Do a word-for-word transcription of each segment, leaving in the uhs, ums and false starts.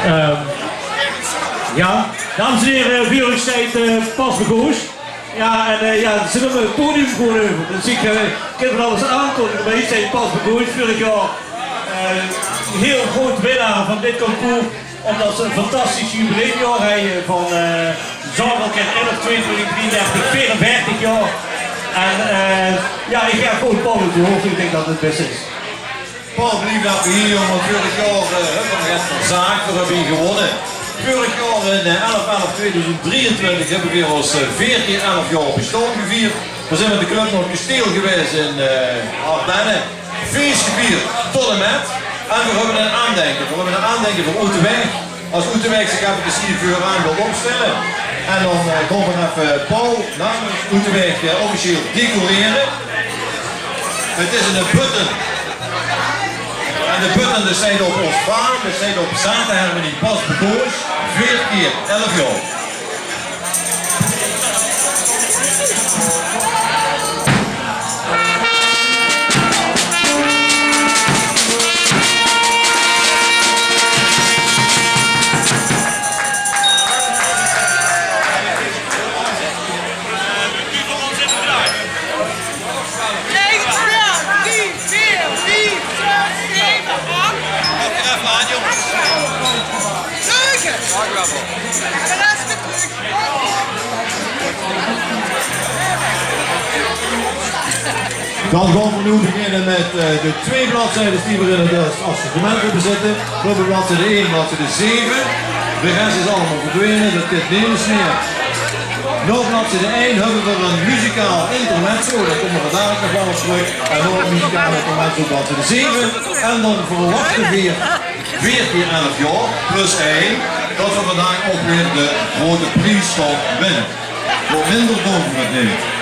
Ehm, jao, dames en hiere, veur uch steit, eh, Pas Bekoos. Jao, en, eh, jao, ze höbbe 't podium gewoen euver. Dus ich, eh, ich kin van alles aankondige, mer hie steit Pas Bekoos, veurig jaor, eh, hiel groot winnaar van dit concours, ómdet ze ein fantastisch jubileumjaor hawwe van, eh, Zorgelkindj elf, twieëntwintig, drieëndertig, veerenveertig jaor. En, eh, jao, ich gaef gewoon Paul 't woord, ich dink det 't 't bèste is. Paul, blief effe hie, jóng, want veurig jaor, eh, höbbe v'r 't verzaak, v'r höbbe hie gewónne. Veurig jaor in, eh, elf elf tweeduizend drieëntwintig höbbe v'r ós, eh, veer kier elf jaor bestaon gevierd. V'r zeen mit de club nao 't kasteel gewaes in, eh, Ardenne. Fees gevierd tot en mit. En v'r höbbe ein aandenke. V'r höbbe ein aandenke veur Oetewaeg. Es Oetewaeg zich effe hie veuraan wilt opstelle. En dan, eh, gaon v'r effe Paul namens Oetewaeg, eh, officieel decorere. 't Is ein button. En de button, dae steit op ós vaan, dae steit op Zaate Hermenie Pas Bekoos, veer kier elf jaor. Negen, tien, drie, veer, vief, zes, zeve, ach. Negen. De rest is terug. Dan gaon v'r noe beginne mit, eh, de twee bladzijdes die v'r in 't, eh, assortiment höbbe zitte. V'r höbbe bladzijde ein, bladzijde zeve. De rest is allemaol verdwene, det kint nemes mieë. Nao bladzijde ein höbbe v'r ein muzikaal intermezzo, dao kómme v'r dalik nog waal op trök. En nao 't muzikaal intermezzo bladzijde zeve. En dan verwachte v'r veer kier elf jaor plus ein, det v'r vandaag ouch weer de grote pries gaon winne. Veur minder doon v'r 't neet.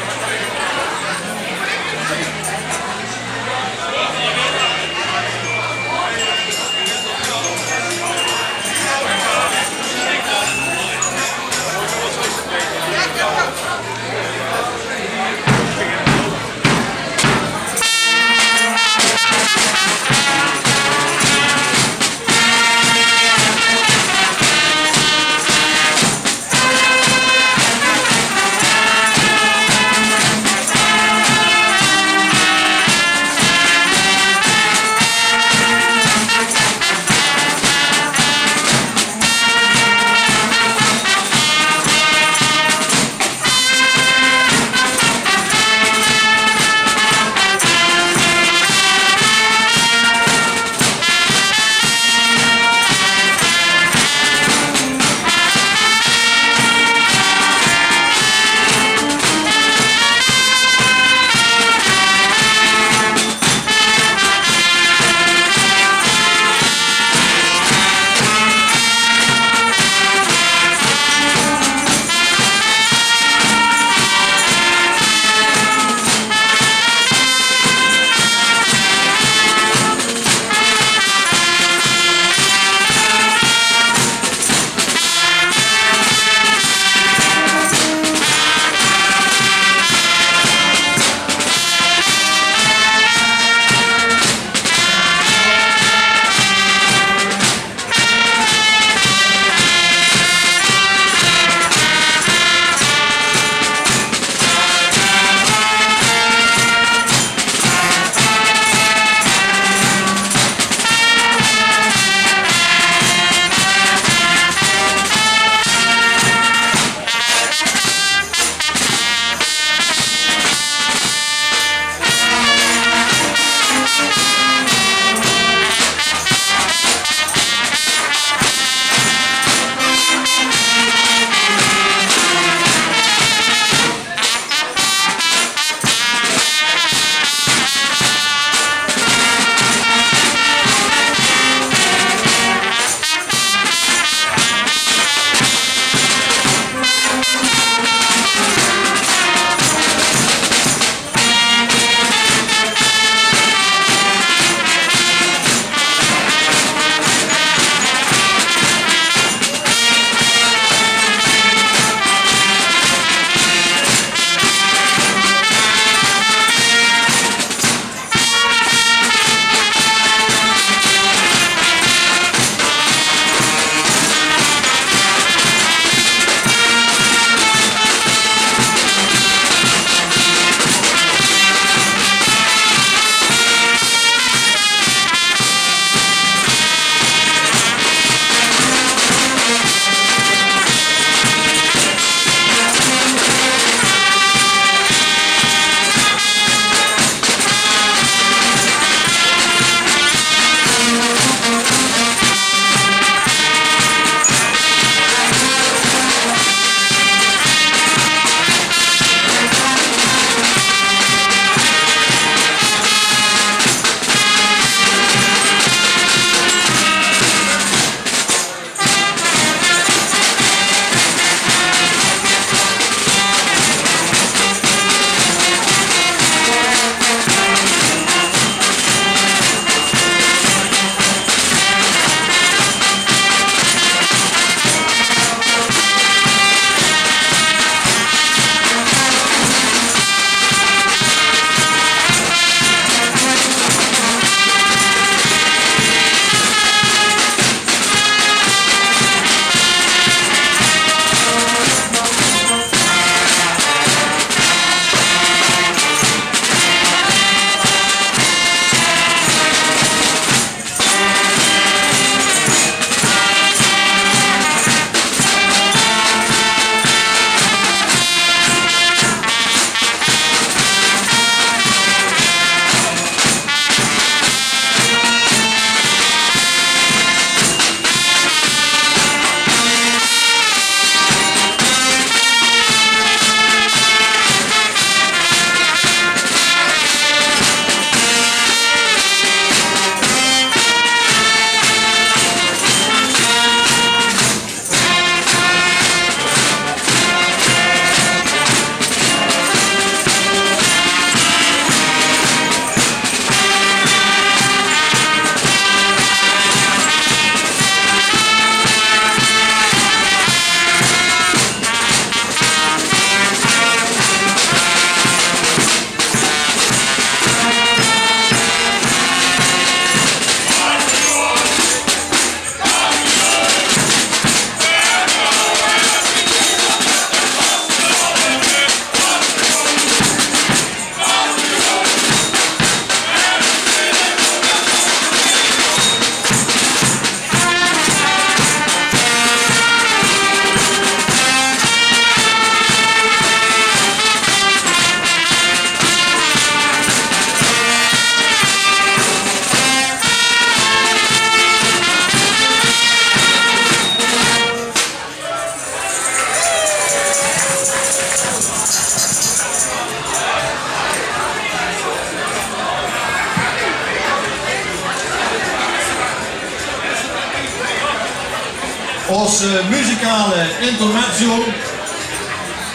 Ós, eh, muzikale intermezzo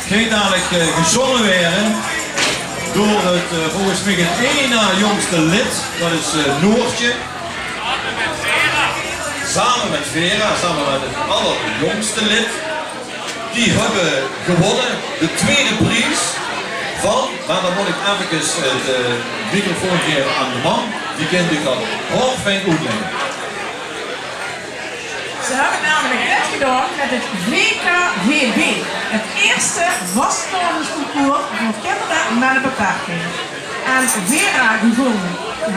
geit dalik, eh, gezónge waere door 't, eh, volges mich 't ein na jóngste lid. Dat is, eh, Noortje. Same mit Vera, same mit 't allerjóngste lid. Die höbbe gewónne, de twiede pries van, mer dan mót ich effekes 't, eh, microfoon gaeve aan de man. Die kint uch dat hiel fijn oetlègke. Ze höbbe namelik dit gedaon mit 't V K V B, 't ierste vastelaovesconcours veur kinder mit 'n beperking. En Vera, die vónj,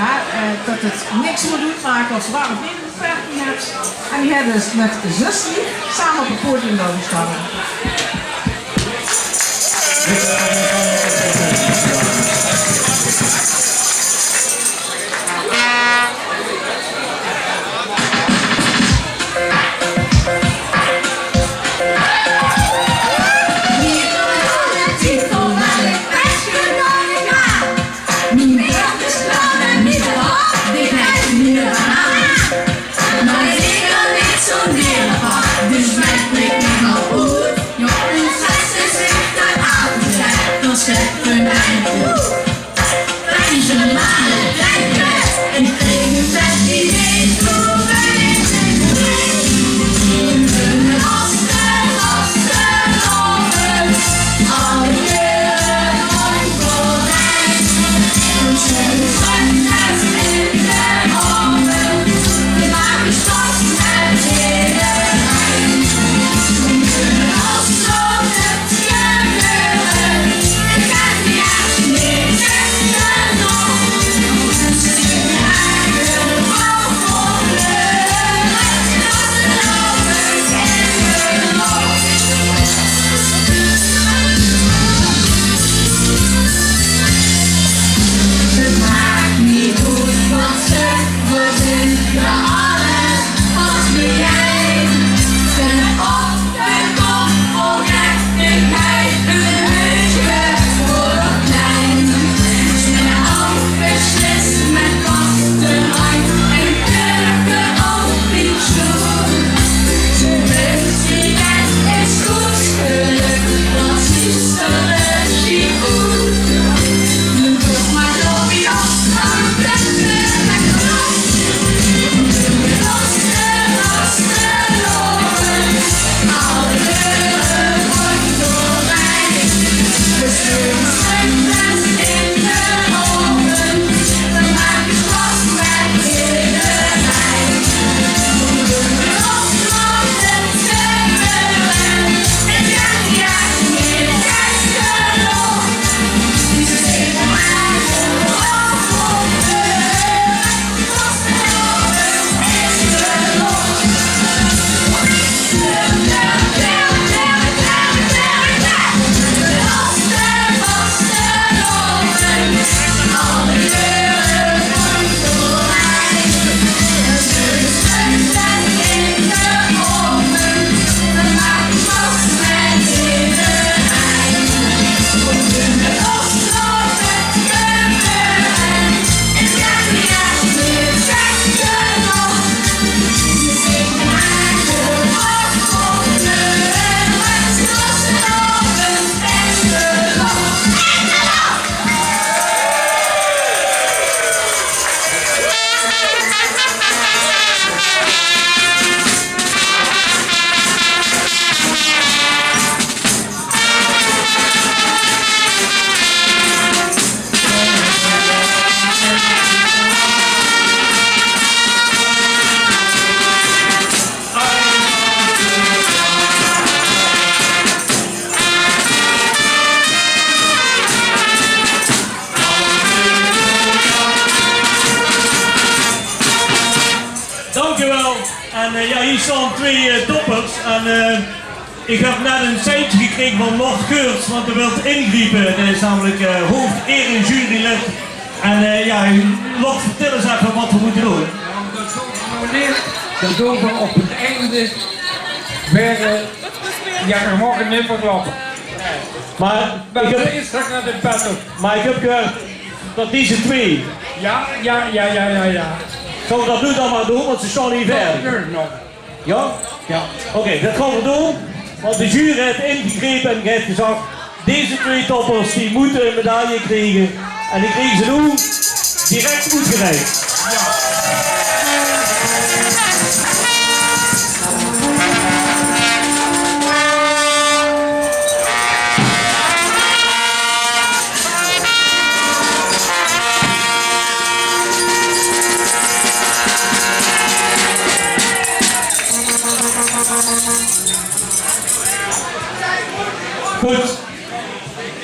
jao, eh, dat 't niks mót oetmake es ze waal of neet 'n beperking höbs. En die haet dus mit zös lief same op 't podium moge sjtange. Dank uch waal. En, eh, jao, hie sjtaon twee, eh, toppers. En, eh, ich höb net ein seintje gekrege van Lord Geurts, want dae wilt ingriepe. Dae is namelik, eh, hoofd-eer-en-jurylid. En, eh, jao, Lord, vertèl ins effe waat v'r mótte doon. Jao, dat doon v'r noe neet. Dat doon v'r op 't einde weer, eh, jao, v'r moge 't neet verklappe. Mer ich höb, is dat nao de battle? Mer ich höb gehuurd dat deze twee... Jao, jao, jao. Zölle v'r dat noe dan mer doon, want ze sjtaon hie wied. Jao? Jao, oké, det gaon v'r doon. Want de jury haet ingegrepe en haet gezag: deze twee toppers, die mótte ein medaille kriege. En die kriege ze noe direk oetgereik. Good.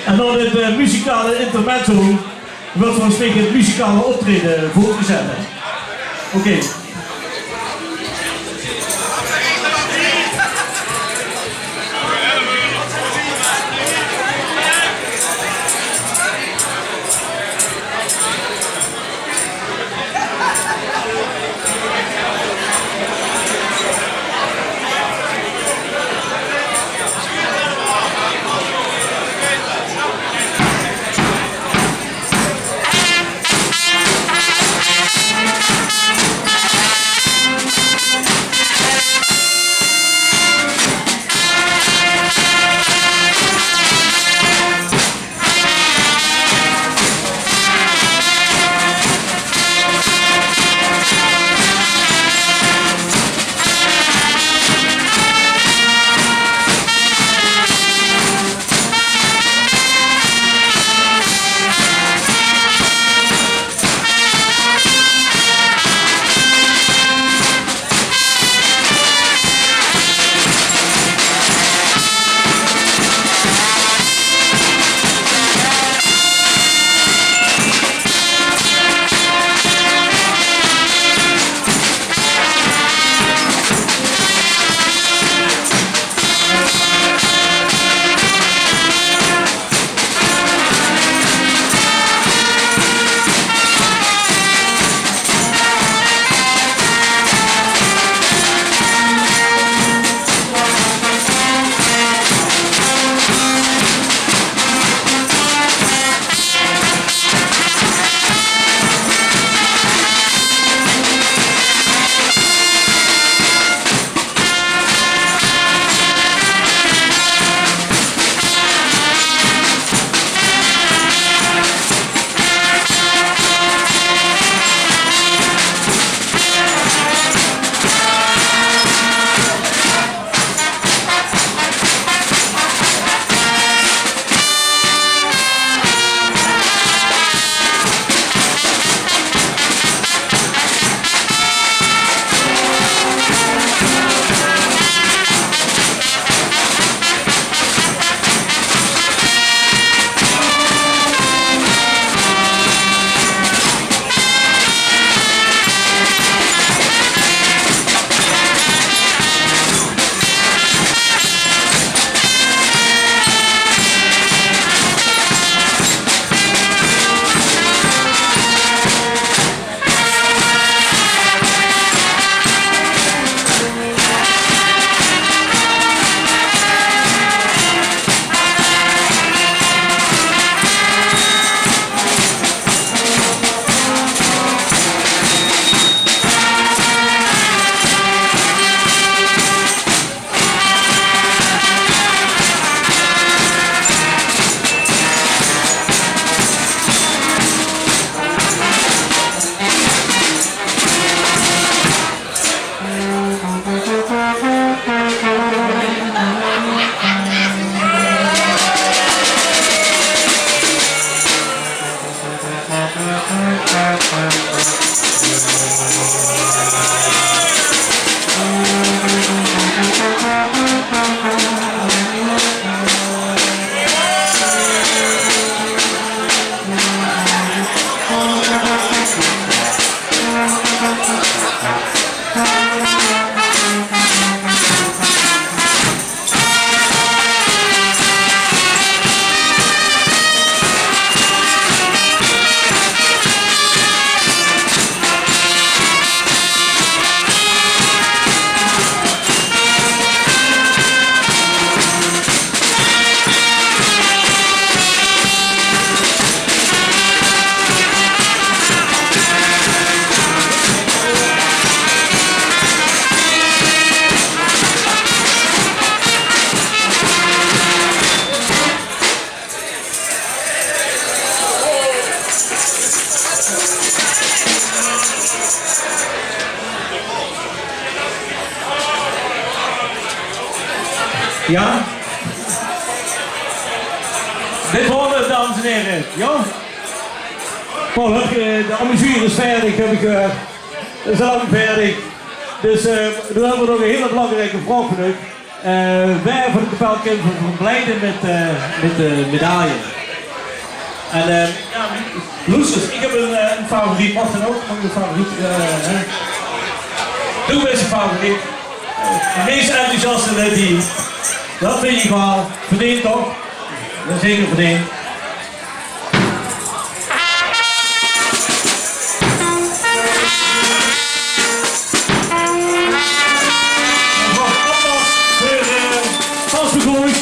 En nao dit, eh, muzikale intermezzo wuuert volges mich het muzikale optraeje veurtgezat, hè? Oké. Ja? Dit waor 't, dames en here. Ja? Paul, höb geer, de armatuur is vaerdig, höb ich gehuurd. Is al lang vaerdig. Dus, eh, noe höbbe v'r nog 'n hiel belangrieke vraog veur uch. Eh, wae van de kapel kint v'r verblijde mit, eh, mit de medaille? En, eh, ja, loester, ich höb 'n, eh, 'n favoriet. Mag dan ouch, mag 'n favoriet, eh, hè? Doe bis 'n favoriet. De meis enthousiaste lid hie. Dat vinj ich waal. Verdeend, toch? Ja, zeker verdeend. Veur, eh, Pas Begós.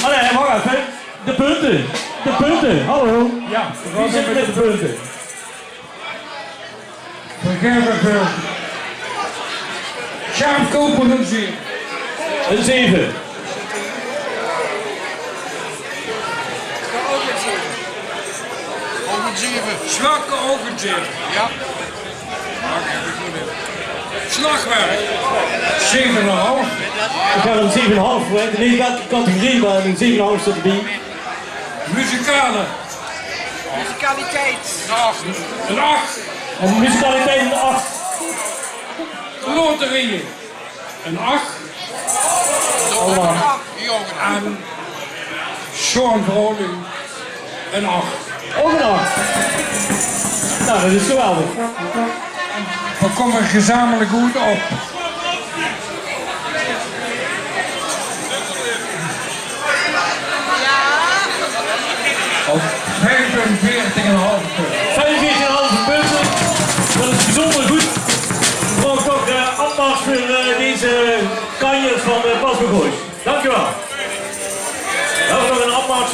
Allee, wach effe. De punte. De punte. Hallo. Ja, wie zit 't mit de punte? Vergaeve veur Sjaap Koper 'n zeve. 'n Zeve. Ouch 'n zeve. Sjwakke ouch 'n zeve. Ja. Slagwerk. Zeve en 'n haaf. Ich höb 'n zeve en 'n haaf, hè. In deze categorie, mer 'n zeve en 'n haaf steit d'rbie. Muzikale. Muzikaliteit. 'n Ach. 'n Ach. En muzikaliteit 'n ach. Loterieje. 'n Ach. Allemaol. En Sjoon Vroling. 'n Ach. Ouch 'n ach. Nou, dat is geweldig. V'r kómme gezamelik good op. Op viefenveertig en 'n haaf punte. Viefenveertig en 'n haaf punte. Dat is bezunjer good. V'r höbbe toch, eh, applaus veur, eh, deze kanjer van, eh, Pas Begós. Dank uch waal. V'r höbbe nog 'n applaus.